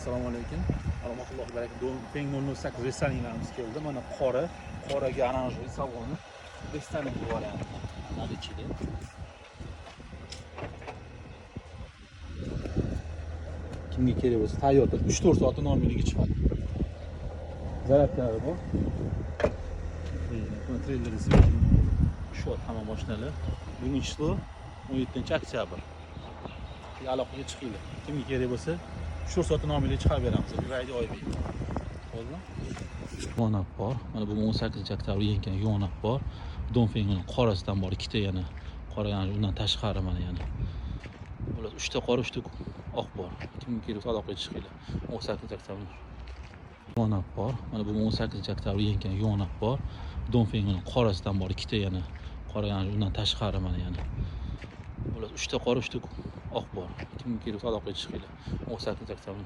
Assalomu alaykum. Rahmatullohi barakatuh. Dongfeng 008 restoranlarimiz keldi. Mana qora, qoraga оранжевый saloni. Restoran varianti. Наличие. Kimga kerak bo'lsa tayyor 3-4 soatda nomeriga chiqadi. Zaryadkalari bor. Mana treylerni tushyapti hamma mashinalar. Bugungi число 17 oktyabr. Aloqaga chiqinglar. Kimga kerak bo'lsa 3-4 soatda nomeriga chiqarib beramiz. BYD Oybek. Bo'ldi. Yonab bor. Mana bugun 18 oktyabr yangi yonab bor. Dongfengning qorasidan bor, ikkita yana qora, yana undan tashqari mana yana. Ular 3 ta qora, 3 ta oq bor. Kimga kerak bo'lsa aloqaga chiqinglar. 18 oktyabr. Yonab bor. Mana bugun 18 oktyabr yangi yonab bor. Dongfengning qorasidan bor, ikkita yana qora, yana undan tashqari mana yana. Ular 3 ta qora, 3 ta oq bor. Kimga kerak bo'lsa aloqaga chiqinglar. 18 oktyabr.